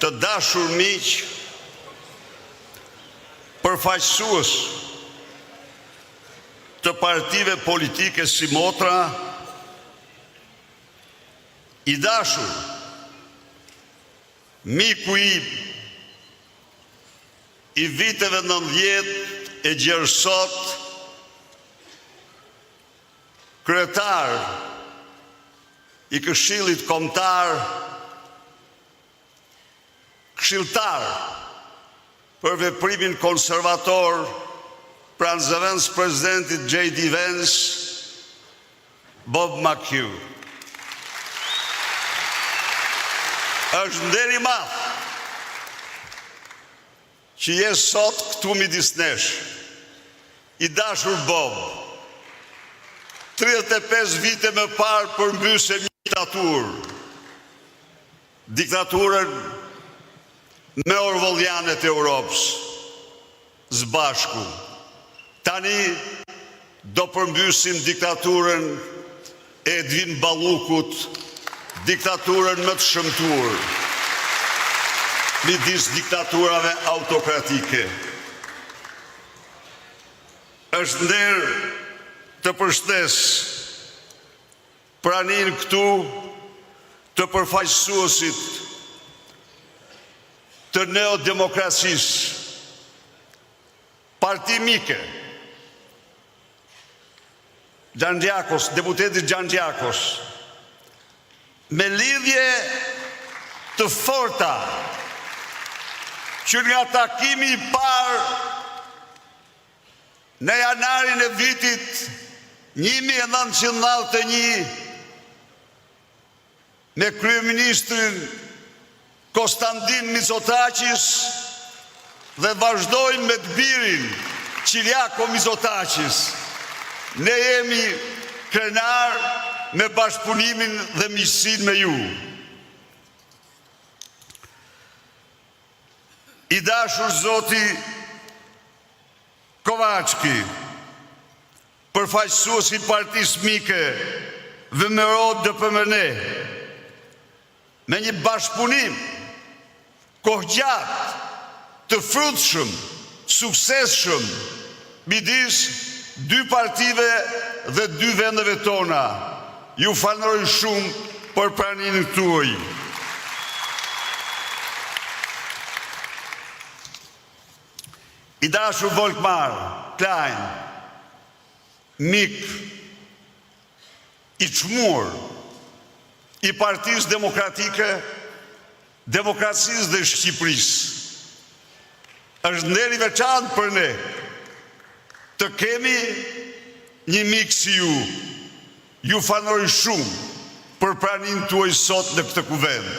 Të dashur miq, përfaqësues të partive politike simotra, i dashur miku im i viteve 90 e gjer sot, kryetar i Këshillit Kombëtar, këshilltar për veprimin konservator pranë zëvendëspresidentit J.D. Vance, Bob McHugh. Është nder i madh që je sot këtu midis nesh. I dashur Bob, 35 vite më parë përmbysëm një diktaturë. Diktaturën më orwelliane të Europës, së bashku. Tani do përmbysim diktaturën e Edvin Ballukut, diktaturën më të shëmtuar midis diktaturave autokratike. Është nder të përshëndes praninë këtu të përfaqësuesit të neodemokracisë, parti mike, Giangiakos, deputetit Giangiakos, me lidhje të forta që nga takimi i parë në janarin e vitit 1991 me kryeministrin Kostandin Mitsotakis dhe vazhdojnë me të birin Qiriako Mitsotakis. Ne jemi krenar me bashkëpunimin dhe miqësinë me ju. I dashur zoti Kovaçki, përfaqësues i partisë mike VMRO DPMNE, me një bashkëpunim kohëgjatë të frutshëm, suksesshëm midis dy partive dhe dy vendeve tona. Ju falënderoj shumë për praninë tuaj. I dashur Volkmar Klein, mik i çmuar i Partisë Demokratike, Demokracisë dhe Shqipërisë. Është nder i veçantë për ne të kemi një mik si ju. Ju falënderoj shumë për praninë tuaj sot në këtë kuvend.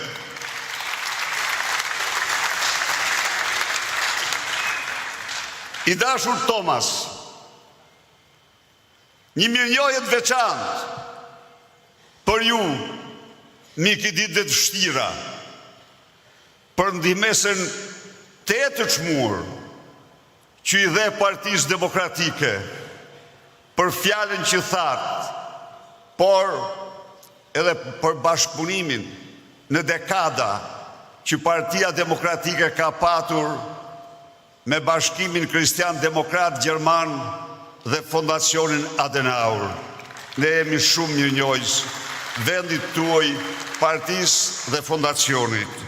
I dashur Thomas, një mirënjohje të veçantë për ju, mik i ditëve të vështira, për ndihmesën te të çmuar që i dhe Partisë Demokratike për fjalën që thatë, por edhe për bashkëpunimin në dekada që Partia Demokratike ka patur me Bashkimin Kristian Demokrat Gjerman dhe Fondacionin Adenauer. Ne jemi shumë mirënjohës vendit tuaj, partisë dhe fondacionit.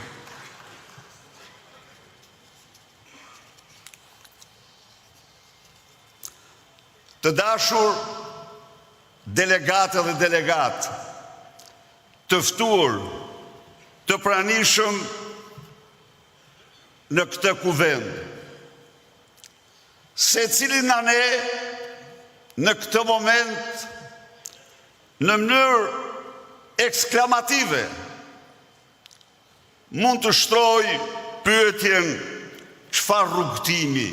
Të dashur delegate dhe delegatë, të ftuar, të pranishëm në këtë kuvend. Secili nga ne në këtë moment në mënyrë eksklamative mund të shtrojë pyetjen çfarë rrugëtimi,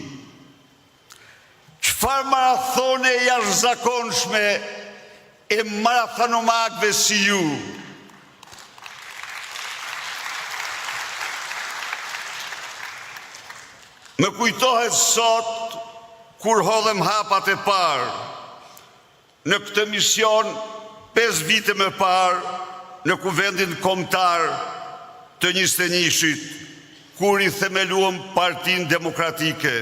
çfarë marathone e jashtëzakonshme e marathonomakëve si ju. Më kujtohet sot kur hodhëm hapat e parë në këtë mision 5 vite më parë në Kuvendin Kombëtar të 21-shit. Kur rithemeluam Partinë Demokratike.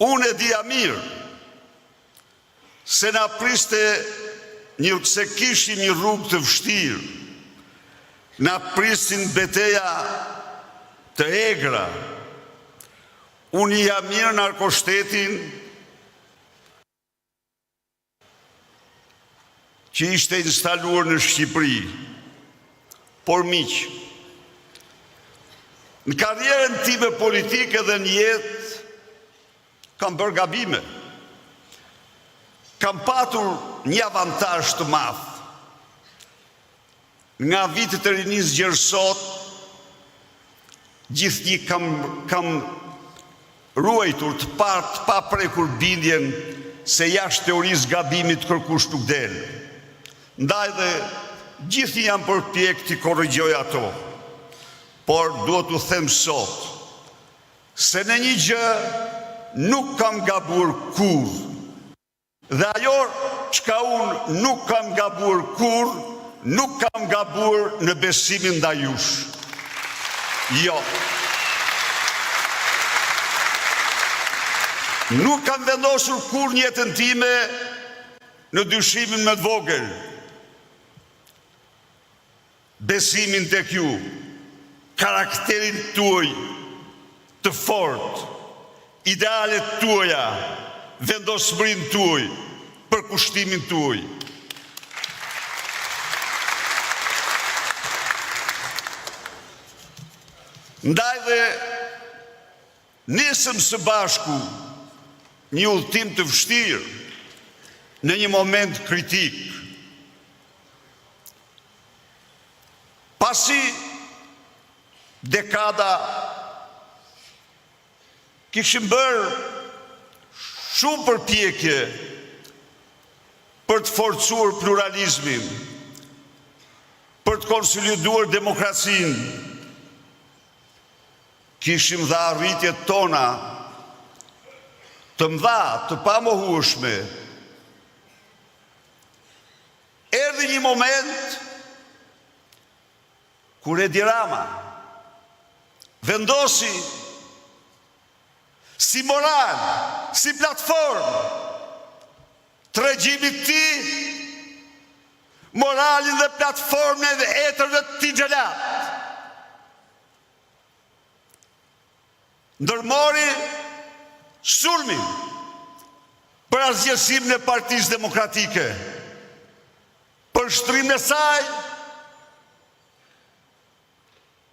Unë e dija mirë se na priste një se kishim një rrugë të vështirë. Na prisnin beteja të egra. Unë njihja mirë narkoshtetin që ishte instaluar në Shqipëri. Por miq, në karrierën time politike dhe në jetë kam bërë gabime. Kam patur një avantazh të madh. Nga vitet e rinisë gjer sot, gjithnjë kam kam ruajtur të pa të paprekur bindjen se jashtë teorisë gabimit kërkush nuk del. Ndaj dhe gjithnjë jam përpjek t'i korrigjoj ato. Por duhet t'u them sot se në një gjë nuk kam gabuar kurrë. Dhe ajo çka unë nuk kam gabuar kurrë, nuk kam gabuar në besimin ndaj jush. Jo. Nuk kam vendosur kurrë në jetën time në dyshimin më të vogël. Besimin tek ju, karakterin tuaj të fortë, idealet tuaja, vendosmërinë tuaj, përkushtimin tuaj. Ndaj dhe nisëm së bashku një udhëtim të vështirë në një moment kritik. Pasi dekada kishim bërë shumë përpjekje për të forcuar pluralizmin, për të konsoliduar demokracinë, kishim dhe arritjet tona të mëdha, të pamohueshme, Erdhi një moment kur Edi Rama vendosi si moral, si platformë të regjimit të tij, moralin dhe platformën e etërve të tij xhelatë. Ndërmori sulmin për asgjësimin e Partisë Demokratike, për shndërrimin e saj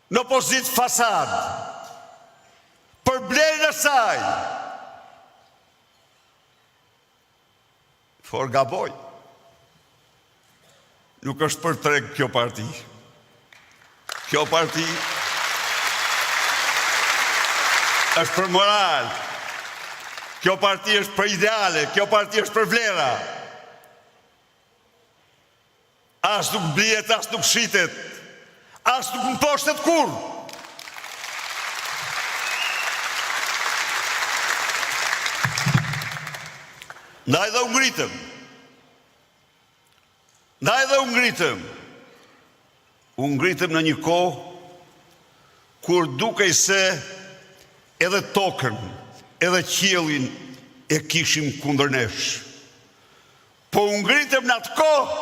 në opozitë fasadë, për blerjen e saj Por gaboi. Nuk është për treg kjo parti. Kjo parti është për moral. Kjo parti është për ideale, kjo parti është për vlera. As nuk blihet, as nuk shitet, as nuk mposhtet kurrë. Ndaj dhe u ngritëm. Ndaj dhe u ngritëm. U ngritëm në një kohë kur dukej se edhe tokën, edhe qiellin e kishim kundër nesh. Po u ngritëm në atë kohë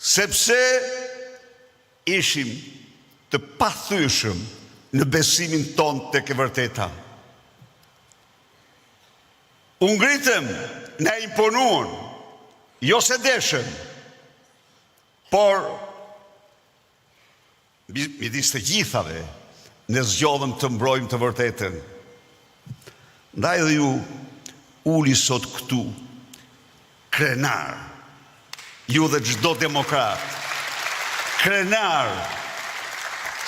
sepse ishim të pathyeshëm në besimin tonë tek e vërteta. U ngritëm, na imponuan, jo se deshëm, por Midis të gjithave, ne zgjodhëm të mbrojmë të vërtetën. Ndaj dhe ju uli sot këtu, krenar, ju dhe çdo demokrat, krenar,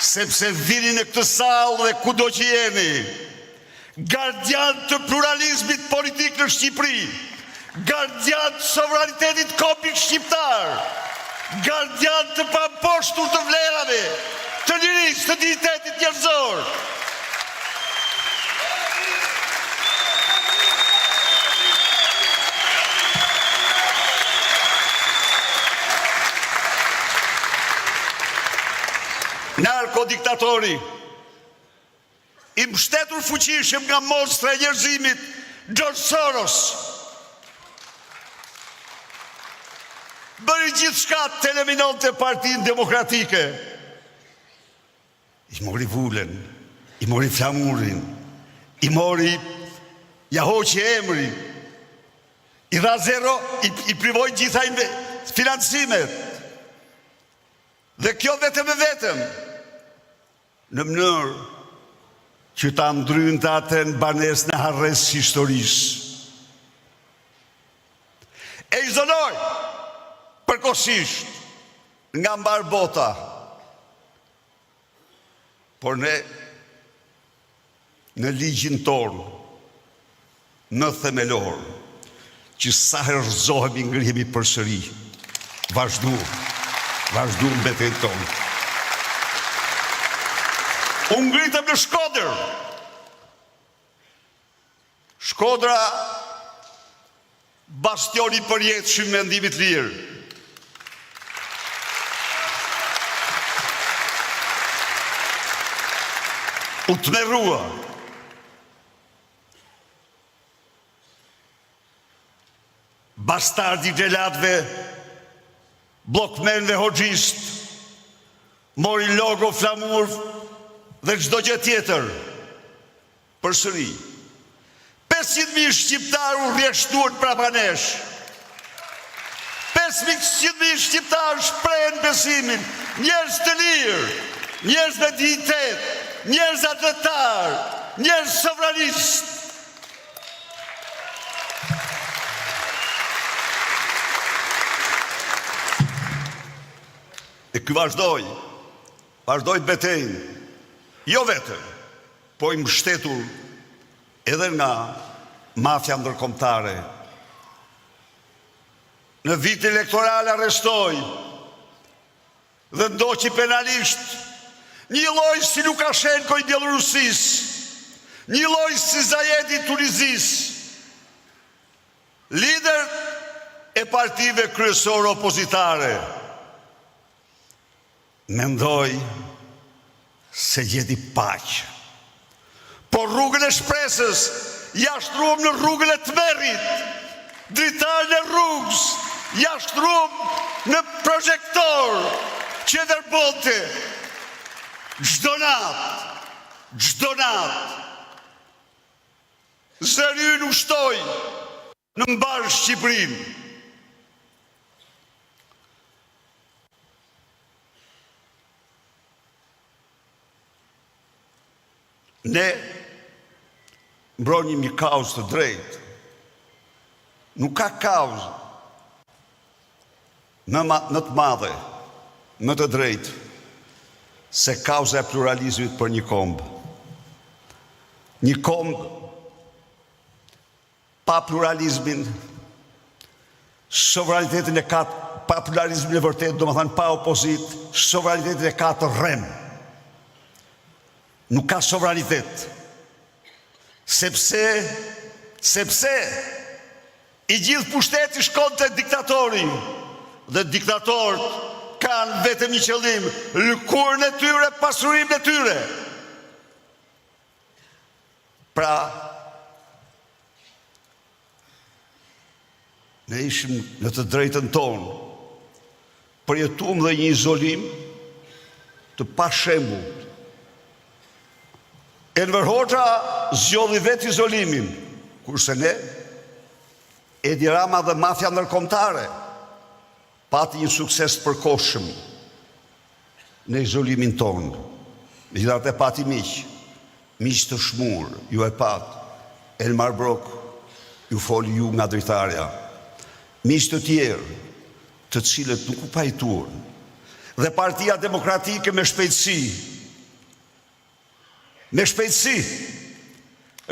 sepse vini në këtë sallë dhe kudo që jeni, Gardianë të pluralizmit politik në Shqipëri, gardianë të sovranitetit të kombit shqiptar, gardianë të pamposhtur të vlerave, të lirisë, të dinjitetit njerëzor. narkodiktatori, i mbështetur fuqishëm nga monstra e njerëzimit, George Soros, bëri gjithçka të eliminonte Partinë Demokratike. I mori vulën, i mori flamurin, i mori, ia hoqi emrin, i dha zero, i, i privoi gjitha financimet. Dhe kjo vetëm e vetëm, në mënyrë që ta ndrynte atë në banesën e harresë së historisë. E izoloi përkohësisht nga mbarë bota. Por ne në ligjin tonë më themelor që sa herë rrëzohemi ngrihemi përsëri, vazhduam, vazhduam betejën tonë. U ngritëm në Shkodër. Shkodra Bastion i përjetshëm i mendimit të lirë. U tmerrua. Bastardi i xhelatëve, bllokmenëve hoxhistë, mori logo, flamur dhe çdo gjë tjetër. Përsëri, 500.000 shqiptarë u rrjeshtuan prapa nesh. 500.000 shqiptarë shprehën besimin, njerëz të lirë, njerëz me dinjitet, njerëz atdhetarë, njerëz sovranistë. E ky vazhdoi, vazhdoi betejën, jo vetëm, Po i mbështetur edhe nga mafia ndërkombëtare. Në vitin elektoral arrestoi dhe ndoqi penalisht njëlloj si Lukashenko i Bjellorusisë, njëlloj si Zajedi i Tunizisë, liderët e partive kryesore opozitare. Mendoi se gjeti paqe. Por rrugën e shpresës ia shtruam në rrugën e tmerrit. Dritaren e rrugës ia shtruam në prozhektor që e verbonte çdo natë, çdo natë. Zëri ynë u shtoi në mbarë Shqipërinë. Ne mbronim një kauzë të drejtë. Nuk ka kauzë më, më të madhe, më të drejtë, se kauza e pluralizmit për një komb. Një komb Pa pluralizmin, sovranitetin e ka, pa pluralizmin e vërtetë, domethënë pa opozitë, sovranitetin e ka të rremë. Nuk ka sovranitet. Sepse, sepse, i gjithë pushteti shkon te diktatori dhe diktatorët kanë vetëm një qëllim, lëkurën e tyre, pasurinë e tyre. Pra, ne ishim në të drejtën tonë, përjetuam dhe një izolim të pashembullt. Enver Hoxha zgjodhi vetë izolimin, kurse ne, Edi Rama dhe mafia ndërkombëtare, pati një sukses të përkohshëm në izolimin tonë. Megjithatë pati miq, miq të sëmurë, ju e patë, Elmar Brok ju foli ju nga dritarja. Miq të tjerë, të cilët nuk u pajtuan. Dhe Partia Demokratike me shpejtësi, me shpejtësi,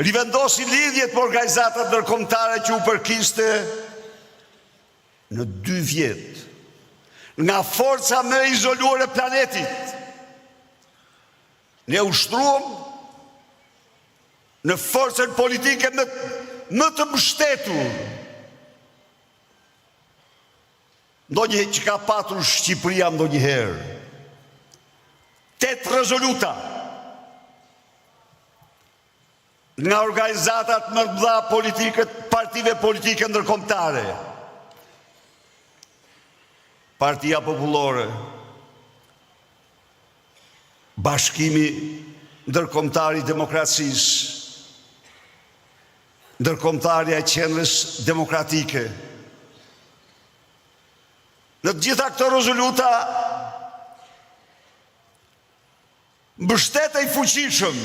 rivendosi lidhjet me organizatat ndërkombëtare që u përkiste Në dy vjet, nga forca më e izoluar e planetit, ne u shtruam në forcën politike më, më të mbështetur ndonjë që ka patur Shqipëria ndonjëherë. 8 rezoluta nga organizatat më të mëdha politike, partive politike ndërkombëtare. Partia Popullore, Bashkimi Ndërkombëtar i Demokracisë, Ndërkombëtarja e Qendrës Demokratike. Në të gjitha këto rezoluta mbështetej fuqishëm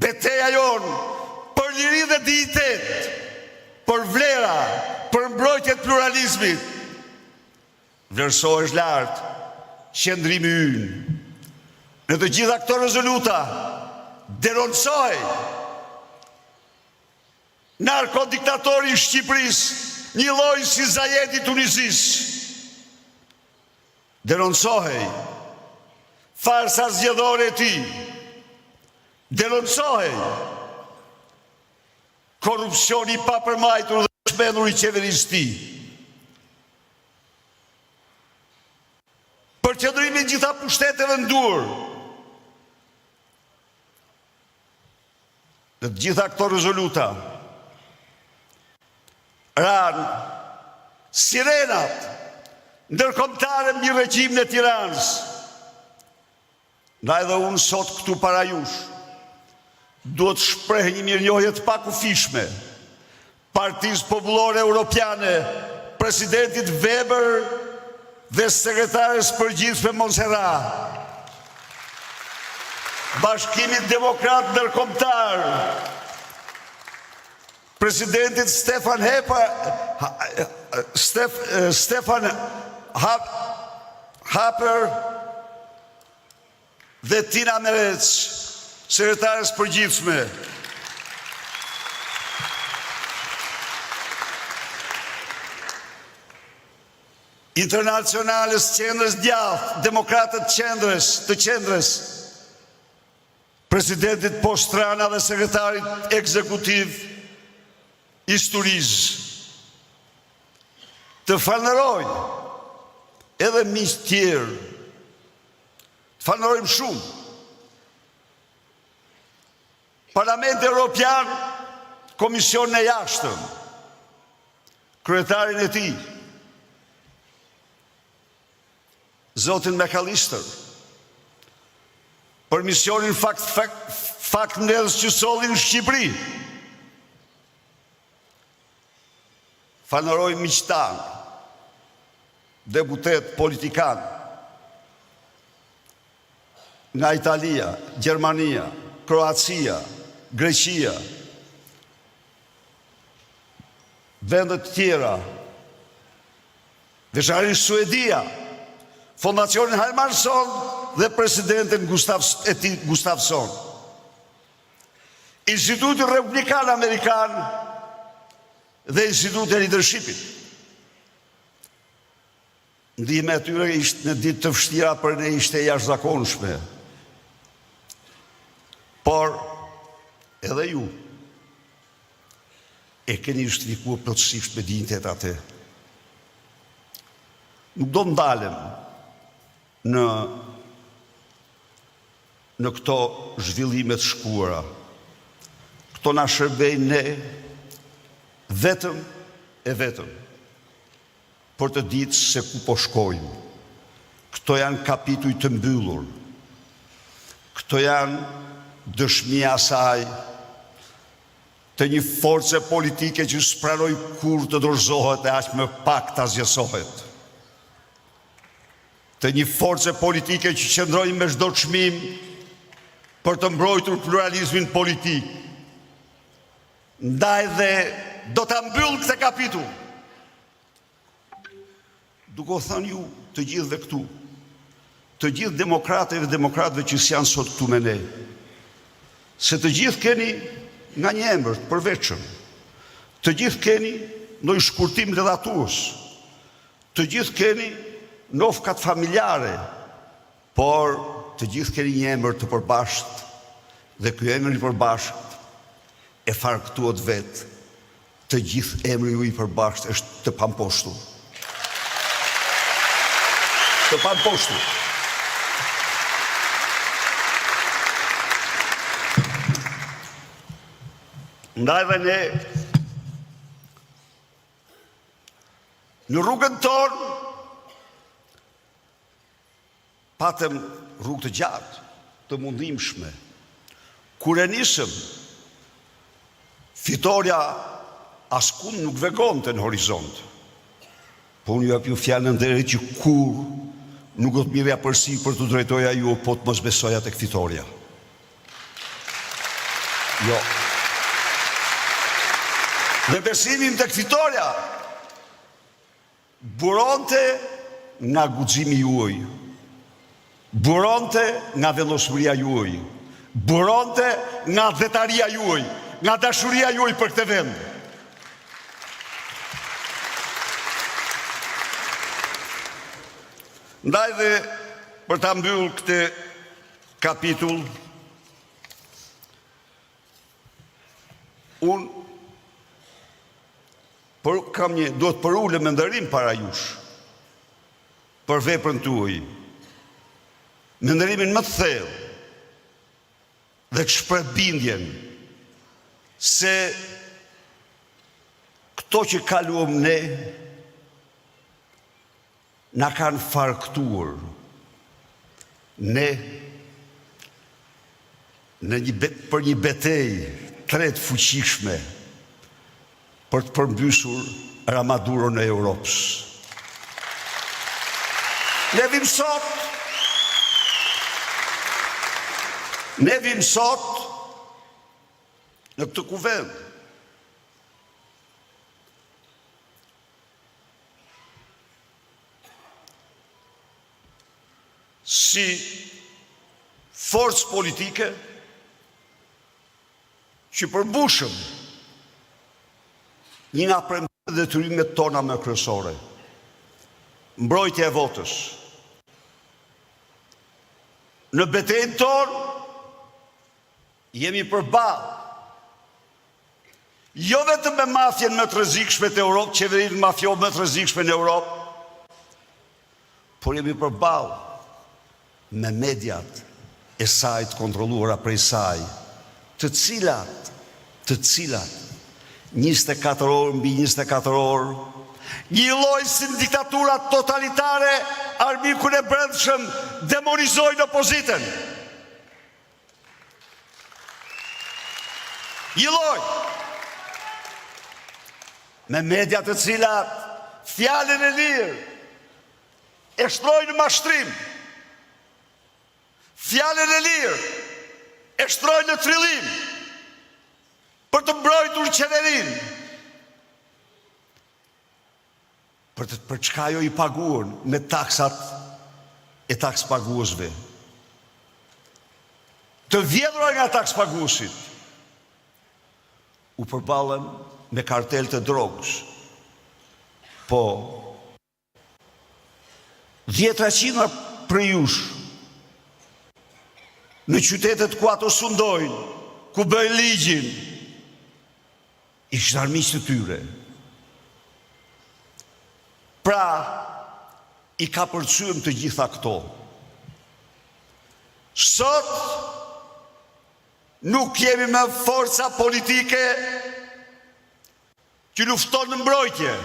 beteja jonë për liri dhe dinjitet, për vlera, për mbrojtje të pluralizmit. Vlerësohesh lart qëndrimi ynë. Në të gjitha këto rezoluta denoncohej narkodiktatori i Shqipërisë, njëlloj si Zajedi i Tunizisë. Denoncohej farsa zgjedhore e tij. Denoncohej korrupsioni i papërmbajtur dhe çmendur i qeverisë së tij. Përqendrimi i gjitha pushteteve në duar. Në të gjitha këto rezoluta ranë sirenat ndërkombëtare mbi regjimin e Tiranës. Ndaj dhe unë sot këtu para jush duhet të shpreh një mirënjohje të pakufishme Partisë Popullore Europiane, presidentit Weber dhe sekretares përgjithshme Montserrat, Bashkimit Demokrat Ndërkombëtar, presidentit Stefan Hepa, Stef, Stefan Haper dhe Tina Merec, sekretares përgjithshme. Internacionales qendrës djathtë, demokratët qendrës, të qendrës, presidentit Postrana dhe sekretarit ekzekutiv Isturiz. Të falënderoj edhe miq të tjerë. Të falënderojmë shumë. Parlamenti Europian, Komisionin e Jashtëm, kryetarin e tij, zotin McAllister, për misionin fakt, fakt, faktmbledhës që solli në Shqipëri. Falënderoj miqtë tanë, deputetë politikanë, nga Italia, Gjermania, Kroacia, Greqia, vende të tjera, veçanërisht Suedia, Fondacionin Hermansson dhe presidentin Gustav, e tij Gustafsson. Instituti Republikan Amerikan dhe Instituti e Leadershipit. Ndihma e tyre ishte në ditë të vështira për ne ishte e jashtëzakonshme. Por edhe ju e keni justifikuar plotësisht me dinjitet atë. Nuk do ndalem në në këto zhvillime të shkuara. Këto na shërbejnë ne vetëm e vetëm për të ditë se ku po shkojmë. Këto janë kapituj të mbyllur. Këto janë dëshmi asaj të një force politike që s'pranoi kurrë të dorëzohet e aq më pak të asgjësohet. Të një force politike që qëndroi me çdo çmim për të mbrojtur pluralizmin politik. Ndaj dhe do ta mbyll këtë kapitull. Duke u thënë ju të gjithëve këtu, të gjithë demokratëve dhe demokratëve që s'janë sot këtu me ne, se të gjithë keni nga një emër të përveçëm, të gjithë keni ndonjë shkurtim ledhatues, të gjithë keni nofkat familjare, Por, të gjithë keni një emër të përbashkët dhe ky emër i përbashkët e farkëtuat vetë, të gjithë emri juaj i përbashkët është të pamposhtur. Të pamposhtur. Ndaj dhe ne në rrugën tonë patëm rrugë të gjatë, të mundimshme. Kur e nisëm, fitorja askund nuk vegonte në horizont. Po unë ju jap ju fjalën e nderit që kurrë nuk do të merrja përsipër t'ju drejtoja ju po të mos besoja tek fitorja. Jo. Dhe besimi im tek fitorja buronte nga guximi juaj. Buronte nga vendosmëria juaj. Buronte nga atdhetaria juaj, nga dashuria juaj për këtë vend. Ndaj dhe për ta mbyllur këtë kapitull, unë por kam një, duhet të përulem me nderim para jush për veprën tuaj. Me nderimin më të thellë dhe të shpreh bindjen se këto që kaluam ne Na kanë farkëtuar ne në një për një betejë të re të fuqishme për të përmbysur Ramaduron e Europës. Ne vim sot Ne vim sot në këtë kuvend. Si forcë politike që përmbushëm një nga premtimet dhe detyrimet tona më kryesore, mbrojtja e votës. Në betejën tonë Jemi përballë jo vetëm me mafien më të rrezikshme të Europës, qeverinë mafioze më të rrezikshme në Europë, por jemi përballë me mediat e saj të kontrolluara prej saj, të cilat, të cilat 24 orë mbi 24 orë, njëlloj si në diktaturat totalitare, armikun e brendshëm demonizojnë opozitën. Njëlloj me media të cilat fjalën e lirë e shndërrojnë në mashtrim. Fjalën e lirë e shndërrojnë në trillim për të mbrojtur qeverinë. Për të për çka ajo i paguan me taksat e takspaguesve. Të vjedhura nga takspaguesit. U përballëm me kartel të drogës. Po dhjetra qindra prej jush në qytetet ku ato sundojnë, ku bëjnë ligjin, Ishin armiq të tyre. Pra, i kapërcyem të gjitha këto. Sot, nuk jemi më forca politike që lufton në mbrojtje.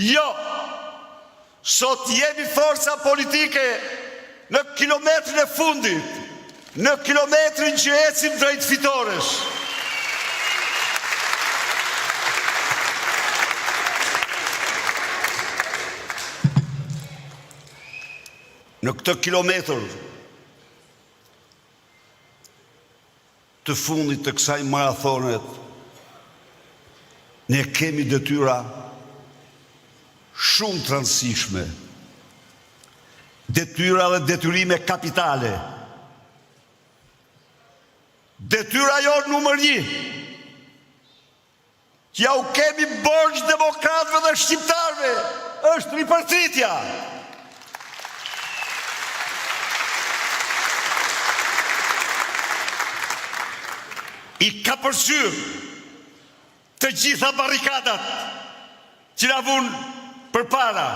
Jo! Sot jemi forca politike në kilometrin e fundit, në kilometrin që ecim drejt fitores. Në këtë kilometër të fundit të kësaj maratone, ne kemi detyra shumë të rëndësishme, detyra dhe detyrime kapitale. Detyra jonë numër një, Që ja u kemi borxh demokratëve dhe shqiptarëve, është ripërtritja. I kapërcyem të gjitha barrikadat që na vunë përpara.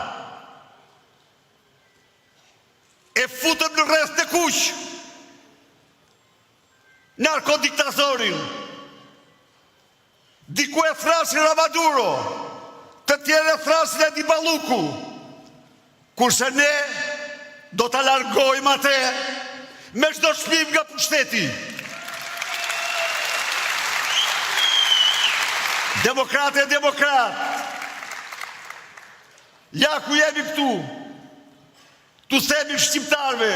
E futëm në rreth të kuq narkodiktatorin. Diku e thërrasin Ramaduro, të tjerë e thërrasin Edi Balluku, kurse ne do ta largojmë atë me çdo çmim nga pushteti. Demokrate e demokratë, ja ku jemi këtu, t'u themi shqiptarëve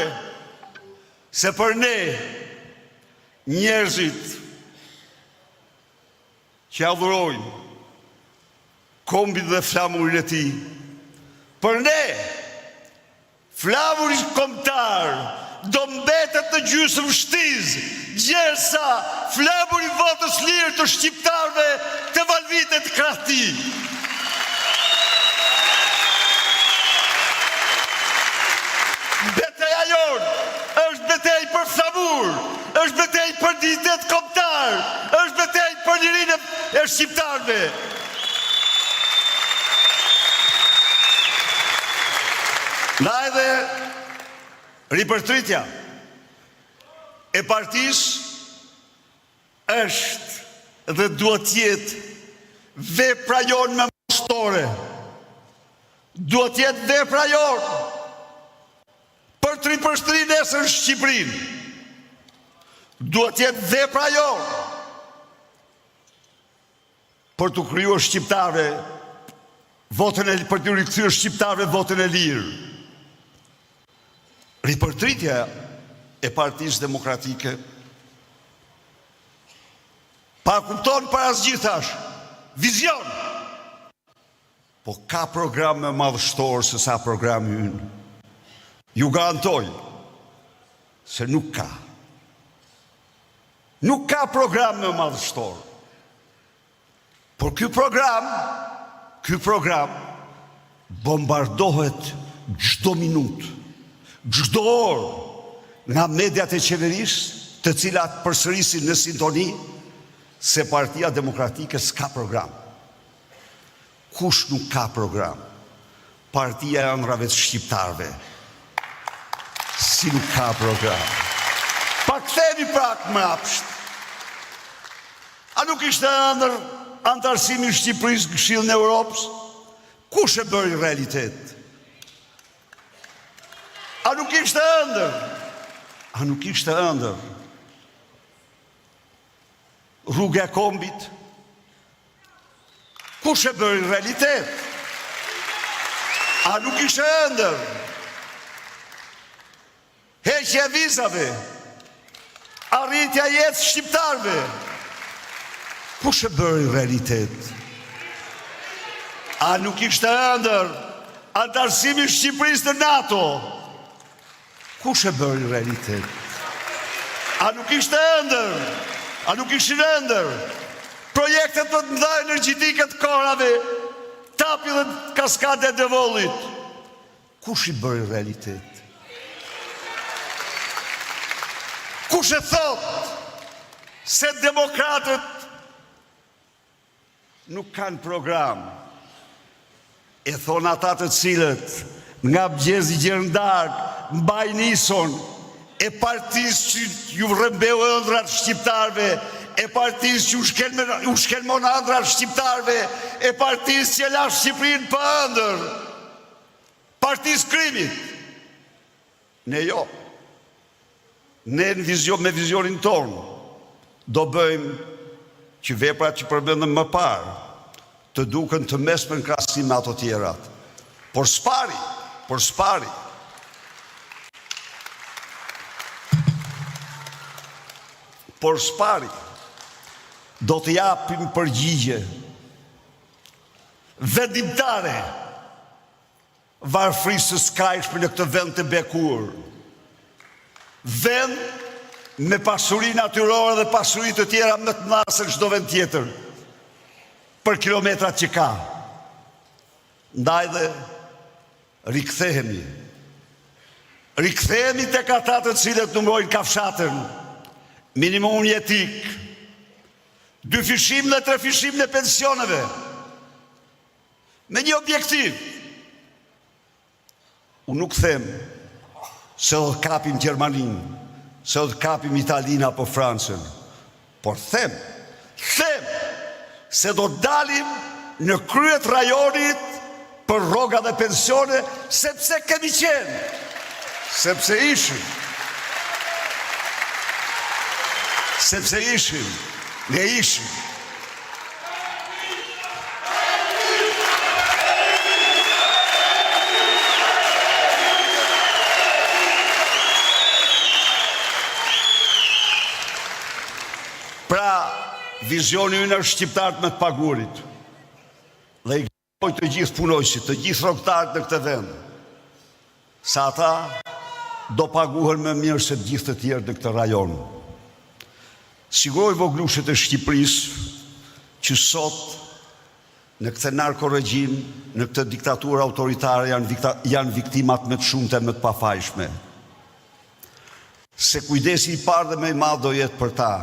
se për ne njerëzit që adhurojnë kombin dhe flamurin e tij. Për ne, flamuri kombëtar do mbetet në gjysmë shtizë, gjersa flamuri i votës lirë të shqiptarëve të valvitet krah tij. Beteja jonë është betejë për flamur, është betejë për dinjitet kombëtar, është betejë për lirinë e shqiptarëve. Ndaj dhe ripërtritja e partisë është dhe duhet të jetë vepra jonë më madhështore. Duhet të jetë vepra jonë për të ripërtërirë nesër Shqipërinë. Duhet të jetë vepra jonë për t'u krijuar shqiptarëve votën e për t'u rikthyer shqiptarëve votën e lirë. Ripërtritja e Partisë Demokratike parakupton para së gjithash vizion. Po ka program më madhështor se sa programi ynë. Ju garantoj se nuk ka. Nuk ka program më madhështor. Por ky program, ky program bombardohet çdo minutë, çdo orë nga mediat e qeverisë, të cilat përsërisin në sintoni se Partia Demokratike s'ka program. Kush nuk ka program? Partia e ëndrrave të shqiptarëve. Si nuk ka program? Pa kthehemi pak mbrapsht. A nuk ishte ëndërr anëtarësimi i Shqipërisë në Këshillin e Europës? Kush e bëri realitet? A nuk ishte ëndërr? A nuk ishte ëndërr? Rruga e kombit? Kush e bëri realitet? A nuk ishte ëndërr? Heqja e vizave, arritja e jetës shqiptarëve. Kush e bëri realitet? A nuk ishte ëndërr anëtarësimi i Shqipërisë në NATO? Kush e bëri realitet? A nuk ishte ëndërr? A nuk ishin ëndërr? Projektet më të mëdha energjetike të kohrave, TAP-i dhe kaskada e Devollit. Kush i bëri realitet? Kush e thotë se demokratët nuk kanë program? E thonë ata të cilët nga mëngjesi gjer në darkë mbajnë ison e partisë që ju rrëmbeu ëndrrat shqiptarëve, e partisë që u shkelmon, u shkelmon ëndrrat shqiptarëve, e partisë që e la Shqipërinë pa ëndërr, partisë krimit. Ne jo. Ne në vizion, me vizionin tonë do bëjmë që veprat që përmendëm më parë të duken të mesme në krahasim me ato tjerat. Por s'pari, por s'pari, por s'pari, do të japim përgjigje vendimtare Varfërisë së skajshme në këtë vend të bekuar. Vend me pasuri natyrore dhe pasuri të tjera më të mëdha se çdo vend tjetër për kilometrat që ka. Ndaj dhe rikthehemi. Rikthehemi tek ata të cilët numërojnë kafshatën, minimumin jetik, dyfishimin dhe trefishimin e pensioneve. Me një objektiv. Unë nuk them se do të kapim Gjermaninë, se do të kapim Italinë apo Francën, por them, them. Se do dalim në krye të rajonit për rroga dhe pensione, sepse kemi qenë, sepse ishim, sepse ishim, ne ishim. Pra, vizioni ynë është shqiptarët më të paguarit. Dhe i garantoj të gjithë punonjësit, të gjithë rrogëtarët në këtë vend, se ata do paguhen më mirë se të gjithë të tjerët në këtë rajon. Siguroj vogëlushët e Shqipërisë që sot në këtë narkoregjim, në këtë diktaturë autoritare janë janë viktimat më të shumta e më të pafajshme. Se kujdesi i parë dhe më i madh do jetë për ta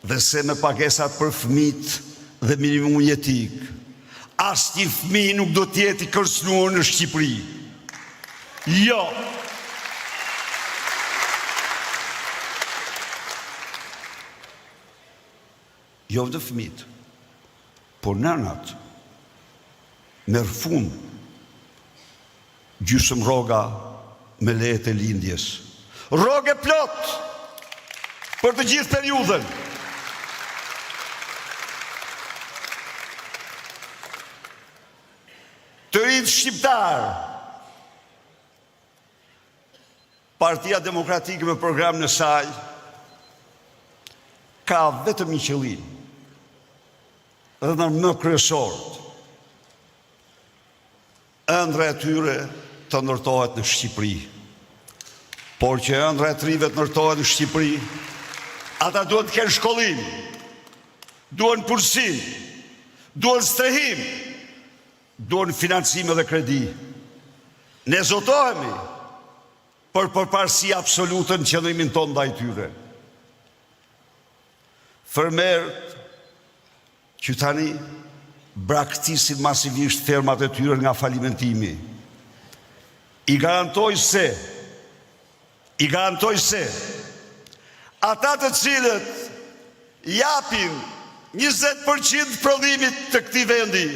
dhe se me pagesat për fëmijët dhe minimumin jetik, asnjë fëmijë nuk do të jetë i kërcënuar në Shqipëri. Jo! Jo vetëm fëmijët, por nënat merr fund gjysëm rroga me lejet e lindjes. Rrogë e plotë për të gjithë periudhën. Të rinjtë shqiptarë, Partia Demokratike me programin e saj ka vetëm një qëllim dhe ndër më kryesorët. Ëndrra e tyre të ndërtohet në Shqipëri. Por që ëndrra e të rinjve të ndërtohet në Shqipëri, ata duhet të kenë shkollim, duhen punësim, duhen strehim, duhen financime dhe kredi. Ne zotohemi për përparësi absolute në qëndrimin tonë ndaj tyre. Fermerët që tani braktisin masivisht fermat e tyre nga falimentimi. I garantoj se i garantoj se ata të cilët japin 20% të prodhimit të këtij vendi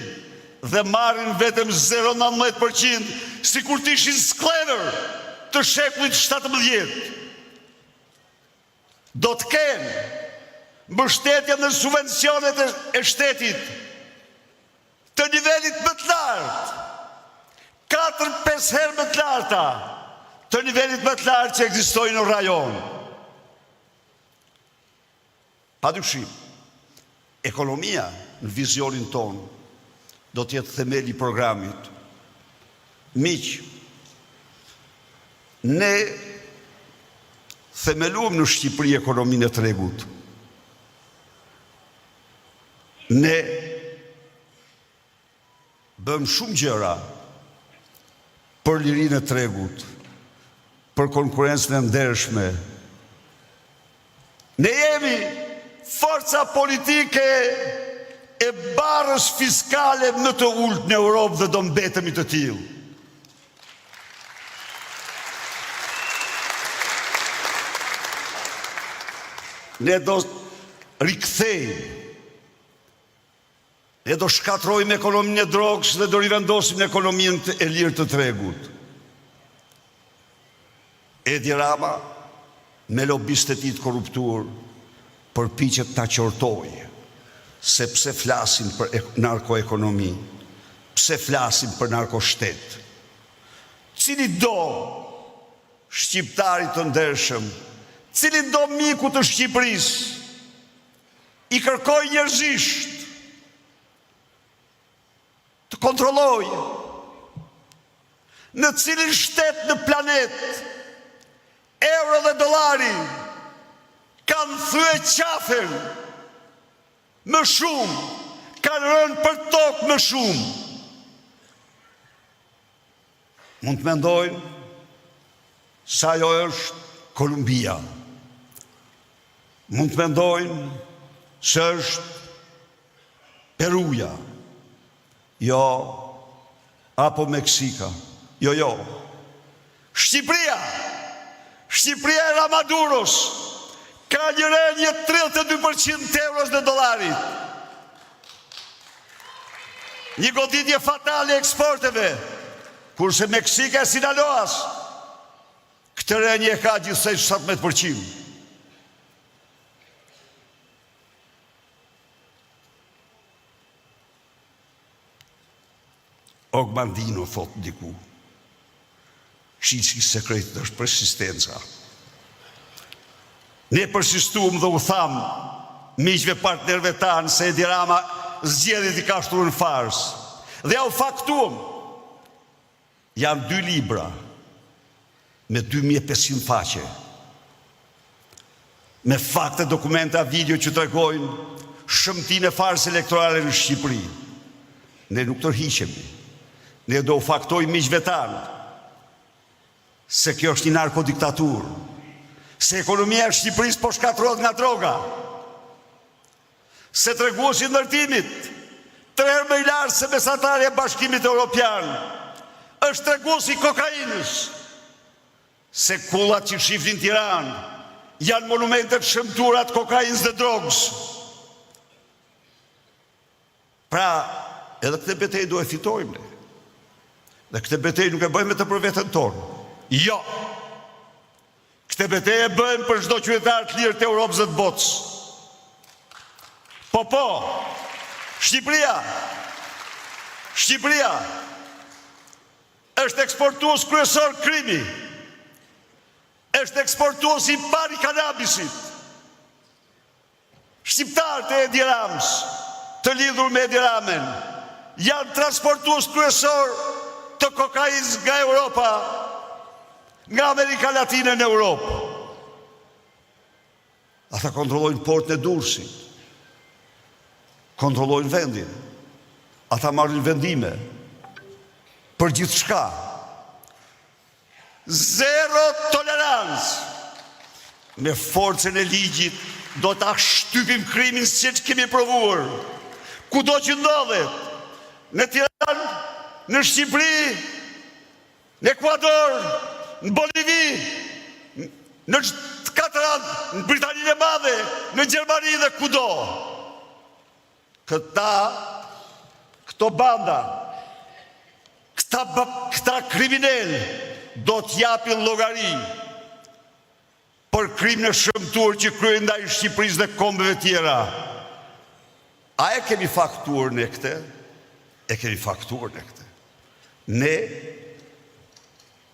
dhe marrin vetëm 0.19% sikur të ishin skllevër të shekullit 17. Do të kenë mbështetjen dhe subvencionet e shtetit të nivelit më të lartë, 4-5 herë më të larta të nivelit më të lartë që ekzistojnë në rajon. Pa dyshim, ekonomia në vizionin tonë do të jetë themeli i programit. Miq, ne themeluam në Shqipëri ekonominë e tregut. Ne Bëmë shumë gjëra për lirinë e tregut, për konkurrencën e ndershme. Ne jemi forca politike e barrës fiskale më të ulët në Europë dhe do mbetemi të tillë. Ne do rikthejmë Ne do shkatërrojmë ekonominë e drogës dhe do rivendosim ekonominë e lirë të tregut. Edi Rama me lobistët e tij të korruptuar përpiqet të na qortojë se pse flasim për narkoekonomi, pse flasim për narkoshtet. Cilitdo shqiptari të ndershëm, cilitdo miku të Shqipërisë, I kërkoj njerëzisht të kontrollojë në cilin shtet në planet euro dhe dollari kanë thye qafen më shumë, kanë rënë për tokë më shumë. Mund të mendojnë se ajo është Kolumbia. Mund të mendojnë se është Peruja, jo, apo Meksika, jo, jo. Shqipëria, Shqipëria e Ramaduros, ka një rënie 32% të euros dhe dollarit. Një goditje fatale e eksporteve, kurse Meksika e Sinaloas këtë rënie e ka gjithsej 17 për qind. Og Mandino thotë diku, çelësi i sekretit është persistenca. Ne persistuam dhe u thamë miqve partnerëve tanë se Edi Rama zgjedhjet i ka shndërruar në farsë. Dhe jua faktuam. Janë dy libra me 2500 faqe me fakte, dokumenta, video që tregojnë shëmtinë e farsës elektorale në Shqipëri. Ne nuk tërhiqemi. Ne do u faktojmë miqve tanë se kjo është një narkodiktaturë, se ekonomia e Shqipërisë po shkatërrohet nga droga, se treguesi i ndërtimit, tre herë më i lartë se mesatarja e Bashkimit Europian, është treguesi i kokainës, se kullat që shihni në Tiranë janë monumente të shëmtuara të kokainës dhe drogës. Pra, edhe këtë betejë do e fitojmë ne. Dhe këtë betejë nuk e bëjmë vetëm për veten tonë. Jo. Këtë betejë e bëjmë për çdo qytetar të lirë të Europës dhe të botës. Po po. Shqipëria. Shqipëria është eksportues kryesor krimi. Është eksportues i parë i kanabisit. Shqiptarët e Edi Ramës, të lidhur me Edi Ramën, janë transportues kryesorë të kokainës nga Europa, nga Amerika Latine në Europë. Ata kontrollojnë portin e Durrësit, kontrollojnë vendin, ata marrin vendime për gjithçka. Zero tolerancë! Me forcën e ligjit do ta shtypim krimin siç kemi provuar. Kudo që ndodhet, në Tiranë, në Shqipëri, në Ekuador, në Bolivi, në të katër anët, në Britaninë e Madhe, në Gjermani dhe kudo. Këta, këto banda, këta, këta kriminelë do të japin llogari për krimin e shëmtuar që kryejnë ndaj Shqipërisë dhe kombeve tjera. A e kemi faktuar ne këtë? E kemi faktuar ne këtë. Ne,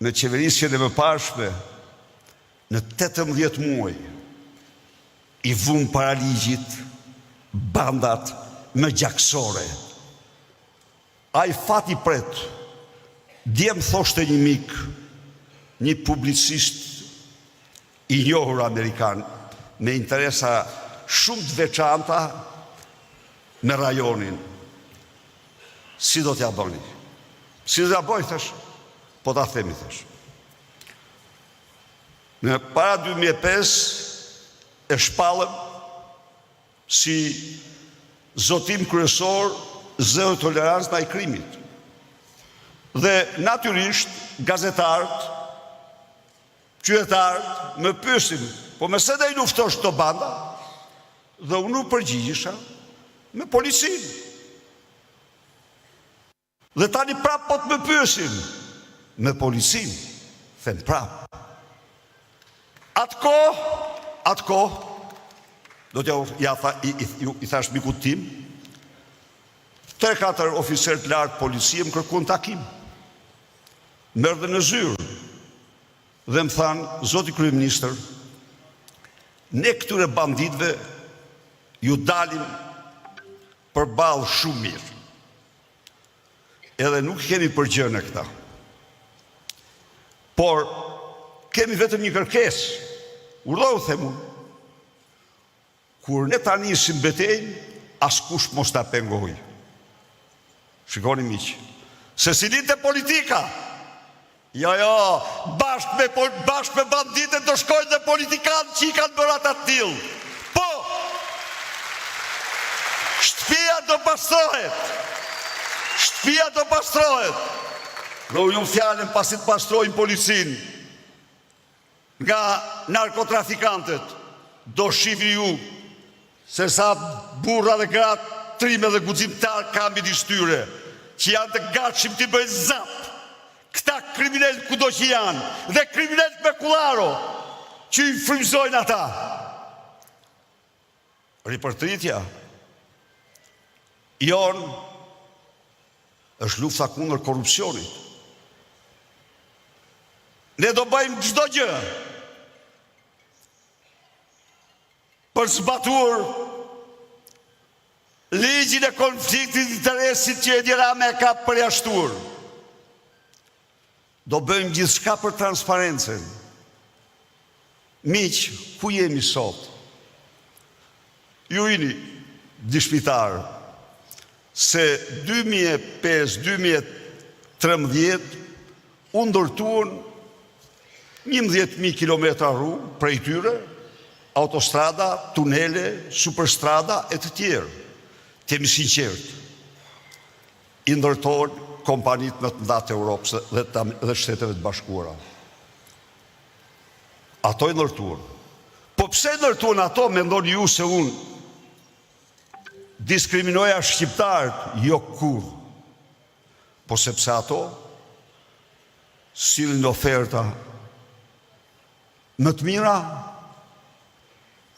në qeverisjen e mëparshme, në 18 muaj, I vumë para ligjit bandat më gjakësore. Ai fat i pret. Dje më thoshte një mik, një publicist i njohur amerikan me interesa shumë të veçanta me rajonin. Si do t'ia bëni? Si do t'ia bëj, thashë? Po ta themi, thashë. Në para 2005 e shpallëm si zotim kryesor zero tolerancë ndaj krimit. Dhe natyrisht gazetarët, qytetarët më pyesin, po me se do i luftosh këto banda? Dhe unë u përgjigjesha me policinë. Dhe tani prapë po të më pyesin me policinë, them prapë. Atë kohë, atë kohë, do t'ja ja tha, i, i, i, i thashë mikut tim, tre katër oficerë të lartë policie më kërkuan takim. Më erdhën në zyrë dhe më thanë, zoti kryeministër, ne këtyre banditëve ju dalim përballë shumë mirë. Edhe nuk kemi për gjë ne këta. Por kemi vetëm një kërkesë. Urdhëro, them unë. Kur ne ta nisim betejën, askush mos ta pengojë. Shikoni miq, se s'i linte politika. Jo, jo, bashkë me, bashkë me banditët do shkojnë dhe politikanët që i kanë bërë ata të tillë. Po, shtëpia do pastrohet, shtëpia do pastrohet. Dhe u ju fjalën pasi të pastrojnë policinë nga narkotrafikantët, do shihni ju se sa burra dhe gra trime dhe guximtarë ka midis tyre. që janë të gatshëm t'i bëjnë zap këta kriminelë kudo që janë dhe kriminelët me kullaro që i frymëzojnë ata. Ripërtritja jonë është lufta kundër korrupsionit. Ne do bëjmë çdo gjë për zbatuar ligjin e konfliktit të interesit që Edi Rama e ka përjashtuar. Do bëjmë gjithçka për transparencën. Miq, ku jemi sot? Ju jeni dëshmitarë se 2005-2013 u ndërtuan 11.000 kilometra rrugë prej tyre, autostrada, tunele, superstrada e të tjerë. Të jemi sinqertë, i ndërtohen kompanitë më të mëdha të Europës dhe të dhe Shteteve të Bashkuara. Ato i ndërtuan. Po pse ndërtuan ato, mendoni ju se unë diskriminoja shqiptarët? Jo kurrë. Po sepse ato sillnin oferta më të mira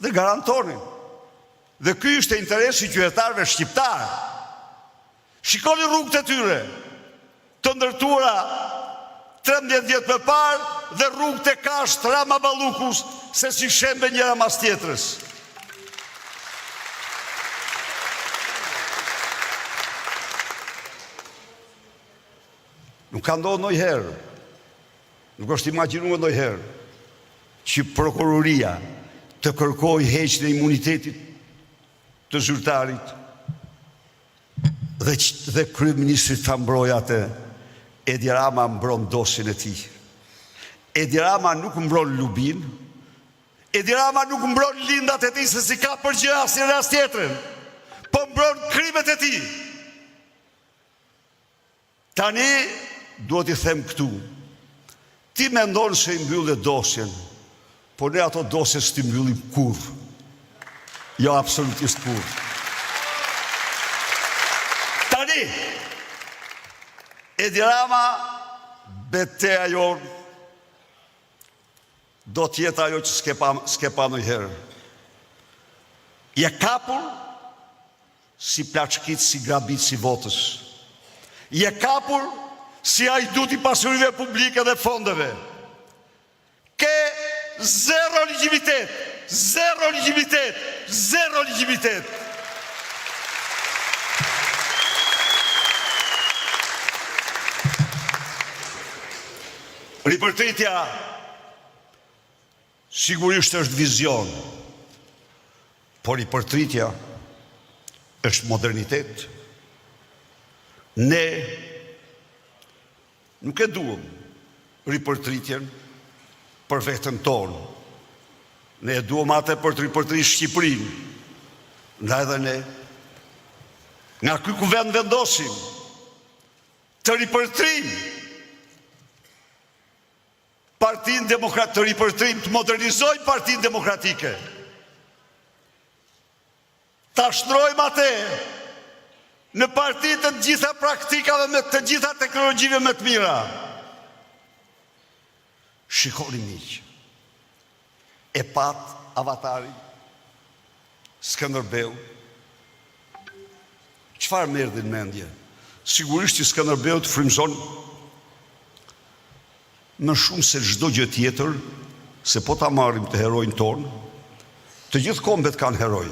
dhe garantonin. Dhe ky ishte interesi i qytetarëve shqiptarë. Shikoni rrugët e tyre të ndërtuara 13 vjet më parë dhe rrugët e kashtë Rama Ballukus se si shemben njëra mas tjetrës. Nuk ka ndodhur ndonjëherë. Nuk është imagjinuar ndonjëherë që prokuroria të kërkojë heqjen e imunitetit të zyrtarit dhe dhe kryeministri ta mbrojë atë. Edi Rama mbron dosjen e tij. Edi Rama nuk mbron Lubin. Edi Rama nuk mbron Lindat e tij se s'i ka për gjë asnjërin as tjetrën. Po mbron krimet e tij. Tani duhet t'i them këtu. Ti mendon se i mbylle dosjen, por ne ato dosje s't'i mbyllim kurrë. Jo, absolutisht kurrë. Tani, Edi Rama, beteja jonë, do të jetë ajo që s'ke pa, s'ke pa ndonjëherë. Je kapur si plaçkitës, si grabitës i votës. Je kapur si hajdut i pasurive publike dhe fondeve. Ke zero legjitimitet, zero legjitimitet, zero legjitimitet. Ripërtritja Sigurisht është vizion, por ripërtritja është modernitet. Ne nuk e duam ripërtritjen për veten tonë. Ne e duam atë për të ripërtrirë Shqipërinë. Ndaj dhe ne nga ky kuvend vendosim të ripërtrijmë Partinë Demokratike, të ripërtrijmë, të modernizojmë Partinë Demokratike. Ta shndërrojmë atë në parti të të gjitha praktikave me të gjitha teknologjive më të mira. Shikoni miq. E patë avatarin Skënderbeu. Çfarë më erdhi në mendje? Sigurisht që Skënderbeu të frymëzon më shumë se çdo gjë tjetër, se po ta marrim të heroin tonë, të gjithë kombet kanë heroj.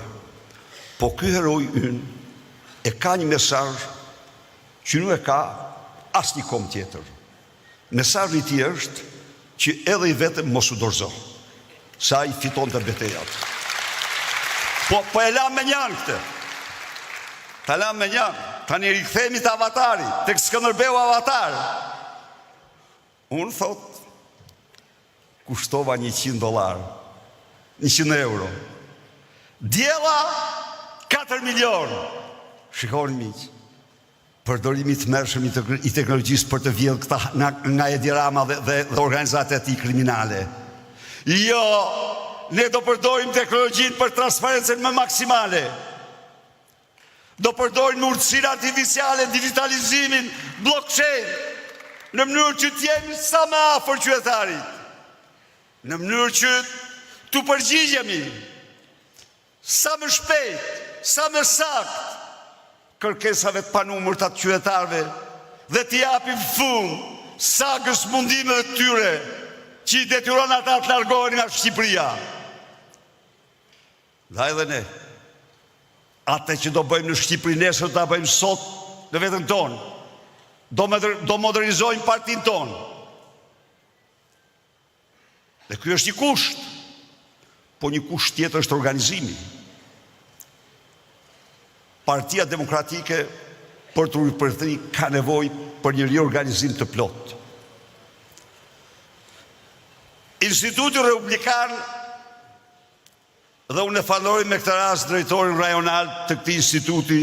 Po ky heroi ynë e ka një mesazh që nuk e ka asnjë komb tjetër. Mesazhi i tij është që edhe i vetëm mos u dorëzo, se ai fitonte betejat. Po, po e lamë mënjanë këtë. Ta lamë mënjanë. Tani rikthehemi te avatari, tek Skënderbeu avatar. Unë thotë, kushtova 100 dollar, 100 euro. Diella 4 milion. Shikoni miq. Përdorimi i tmerrshëm i teknologjisë për të vjedhë këta nga, nga Edi Rama dhe, dhe, dhe organizata e tij kriminale. Jo, ne do përdorim teknologjinë për transparencën më maksimale. Do përdorim urtësinë artificiale, digjitalizimin, blockchain, në mënyrë që të jemi sa më afër qytetarit, në mënyrë që t'u përgjigjemi sa më shpejt, sa më saktë kërkesave të panumërta të qytetarëve dhe t'i japim fund sagës mundimeve të tyre që i detyron ata të largohen nga Shqipëria. Ndaj edhe ne, atë që do bëjmë në Shqipëri nesër do ta bëjmë sot në veten tonë. Do, do modernizojmë partinë tonë. Dhe ky është një kusht. Po një kusht tjetër është organizimi. Partia Demokratike për t'u ripërtëri ka nevojë për një riorganizim të plotë. Instituti Republikan Dhe unë e falënderoj me këtë rast drejtorin rajonal të këtij instituti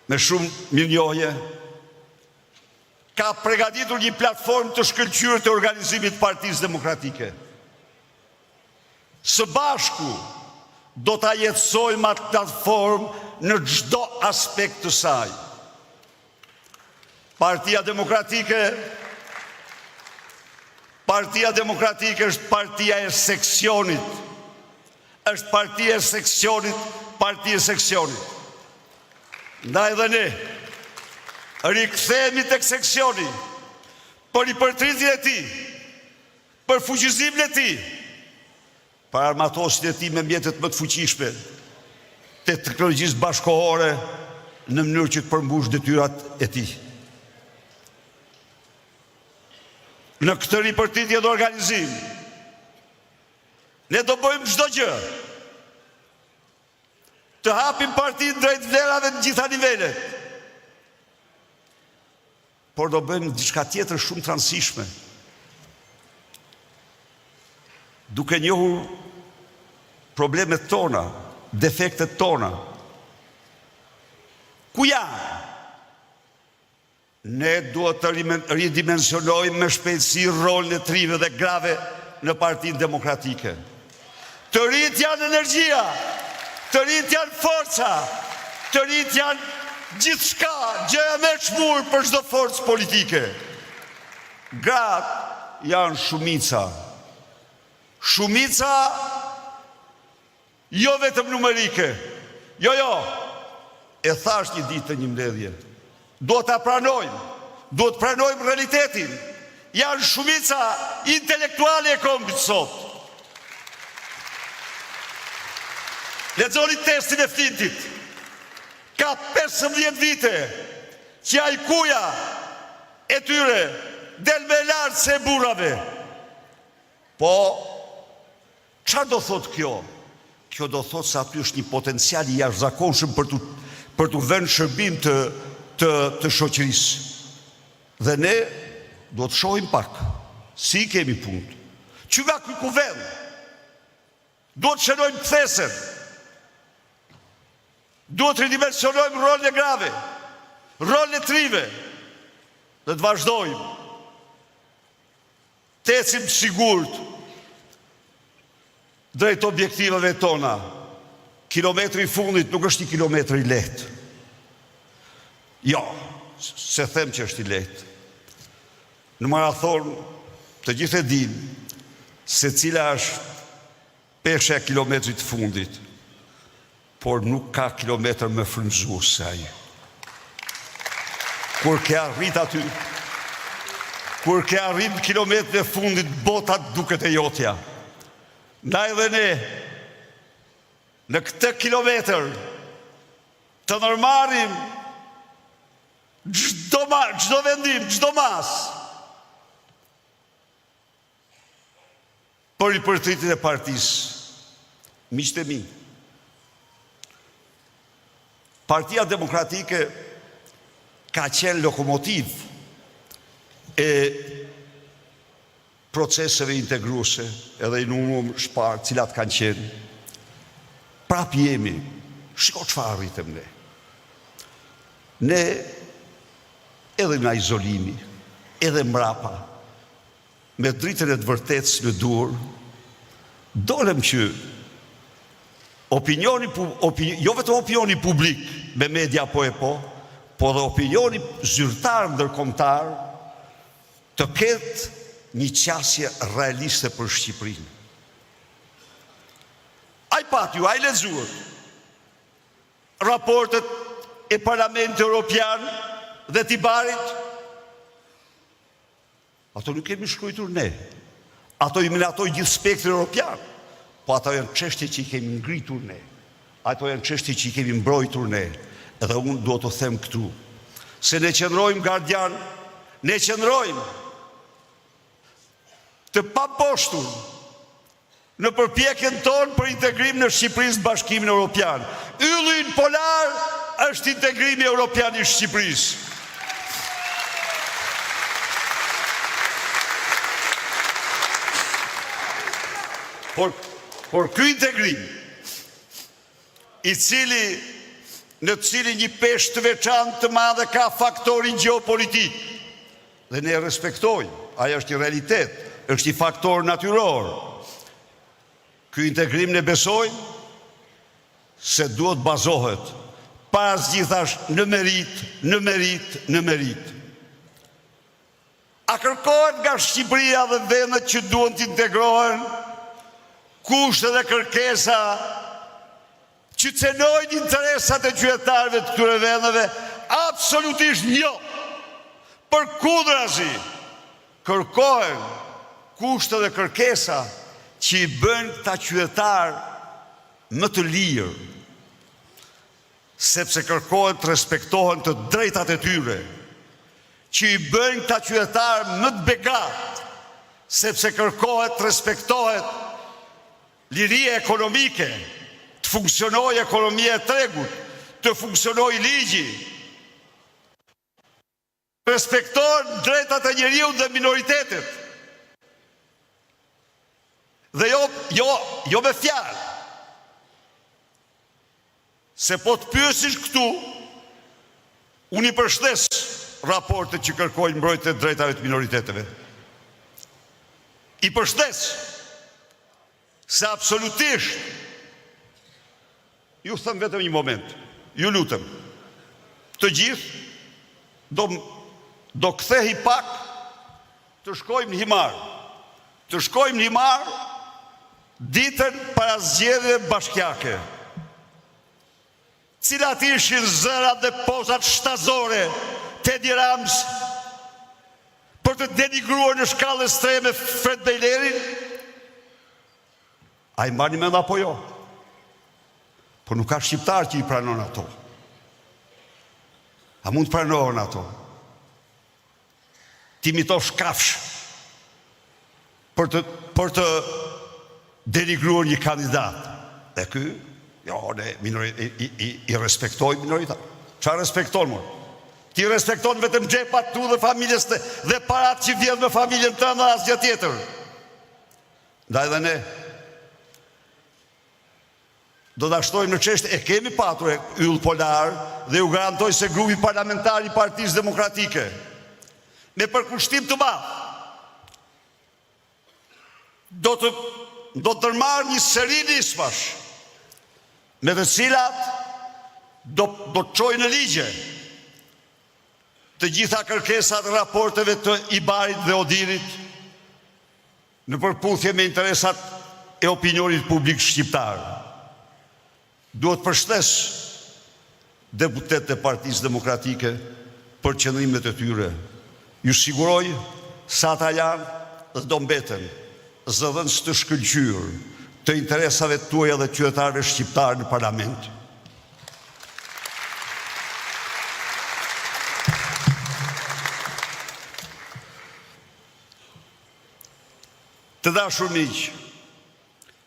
me shumë mirënjohje, ka pregaditur një platformë të shkëlqyer të organizimit të Partisë Demokratike. Së bashku do ta jetësojmë atë platformë në çdo aspekt të saj. Partia Demokratike Partia Demokratike është partia e seksionit. Është partia e seksionit, partia e seksionit. Ndaj dhe ne rikthehemi tek seksioni për ripërtëritjen e tij, për fuqizimin e tij, Për armatosjen e tij me mjetet më të fuqishme të teknologjisë bashkëkohore në mënyrë që të përmbushë detyrat e tij. Në këtë ripërtëritje dhe organizim, ne do bëjmë çdo gjë të hapim partinë drejt vlerave në të gjitha nivelet. Por do bëjmë diçka tjetër shumë të rëndësishme. Duke njohur problemet tona, defektet tona. Ku janë? Ne duhet të ridimensionojmë me shpejtësi rolin e të rinjve dhe grave në Partinë Demokratike. Të rinjtë janë energjia, të rinjtë janë forca, të rinjtë janë gjithçka, gjëja më e çmuar për çdo forcë politike. Gratë janë shumica. Shumica Jo vetëm numerike. Jo, jo. E thashë një ditë në një mbledhje. Duhet ta pranojmë. Duhet të pranojmë realitetin. Janë shumica intelektuale e kombit sot. Lexoni testin e Flintit. Ka 15 vite që IQ-ja e tyre del më e lartë se e burrave. Po, Çfarë do thotë kjo? Kjo do thotë se aty është një potencial i jashtëzakonshëm për t'u për t'u vënë në shërbim të të të shoqërisë. Dhe ne duhet të shohim pak si i kemi punët. Që nga ky kuvend duhet të shënojmë kthesën. Duhet të ridimensionojmë rolin e grave, rolin e të rinjve dhe të vazhdojmë Të ecim të sigurt drejt objektivave tona. Kilometri i fundit nuk është një kilometër i lehtë. Jo, s'e them që është i lehtë. Në marathonë të gjithë e dimë se cila është Pesha e kilometrit të fundit, por nuk ka kilometër më frymëzues se ai. Kur ke arrit aty, kur ke arrit në kilometrin e fundit, bota të duket e jotja. Ndaj dhe ne, në këtë kilometër, të ndërmarrim çdo, çdo vendim, çdo masë, Për ripërtëritjen e partisë, miqtë e mi, Partia Demokratike ka qenë lokomotivë e proceseve integruese, edhe i numëruam më parë cilat kanë qenë. Prapë jemi, shiko çfarë arritëm ne. Ne edhe nga izolimi, edhe mbrapa, Me dritën e të vërtetës në duar, dolëm që Opinioni, jo vetëm opinioni publik me media po e po, po dhe opinioni zyrtar ndërkombëtar të ketë një qasje realiste për Shqipërinë. A i patë ju, a i lexuat raportet e Parlamentit Europian dhe të IBAR-it? Ato nuk kemi shkruajtur ne. Ato i miratoi gjithë spektri europian. Po ato janë çështje që i kemi ngritur ne. Ato janë çështje që i kemi mbrojtur ne. Edhe unë dua të them këtu se ne qëndrojmë gardian, ne qëndrojmë të pamposhtur në përpjekjen tonë për integrimin e Shqipërisë në Bashkimin Europian. Ylli ynë polar është integrimi europian i Shqipërisë. Por, por ky integrim, i cili në të cilin një peshë të veçantë të madhe ka faktori gjeopolitik, Dhe ne e respektojmë, ai është një realitet, është një faktor natyror. Ky integrim ne besojmë se duhet bazohet para së gjithash në meritë, në meritë, në meritë. A kërkohet nga Shqipëria dhe vendet që duan të integrohen kushte dhe kërkesa Që cenojnë interesat e qytetarëve të këtyre vendeve? Absolutisht jo! Përkundrazi, kërkohen kushte dhe kërkesa që i bëjnë këta qytetarë më të lirë, sepse kërkohet të respektohen të drejtat e tyre, që i bëjnë këta qytetarë më të begatë, sepse kërkohet të respektohet Liria ekonomike, të funksionojë ekonomia e tregut, të funksionojë ligji, të respektohen të drejtat e njeriut dhe minoritetet. Dhe jo, jo, jo me fjalë. Se po të pyesësh këtu, unë i përshëndes raportet që kërkojnë mbrojtjen e të drejtave të minoriteteve. I përshëndes se absolutisht ju them vetëm një moment, ju lutem. Të gjithë do do kthehemi pak të shkojmë në Himarë. Të shkojmë në Himarë ditën para zgjedhjeve bashkiake. Cilat ishin zërat dhe pozat shtazore të Edi Ramës për të denigruar në shkallë ekstreme Fred Bejlerin? A i mbani mend apo jo? Po nuk ka shqiptar që i pranon ato. A mund të pranohen ato? Të imitosh kafshë për të për të denigruar një kandidat. Dhe ky, jo, ne minori, i, i, i, i respektojmë minoritet. Çfarë respekton more? Ti respekton vetëm xhepat tu dhe familjes të, dhe parat që vjedh me familjen tënde dhe asgjë tjetër. Ndaj dhe ne Do ta shtojmë në çështje, e kemi patur yll polar dhe ju garantoj se grupi parlamentar i Partisë Demokratike me përkushtim të madh do të do të ndërmarrë një seri nismash me të cilat do do të çojë në ligje të gjitha kërkesat e raporteve të IBAR-it dhe ODIHR-it Në përputhje me interesat e opinionit publik shqiptar, dua të përshëndes deputetët e Partisë Demokratike për qëndrimet e tyre. Ju siguroj se ata janë dhe do mbeten zëdhënës të shkëlqyer të interesave tuaja dhe qytetarëve shqiptarë në Parlament. Të dashur miq.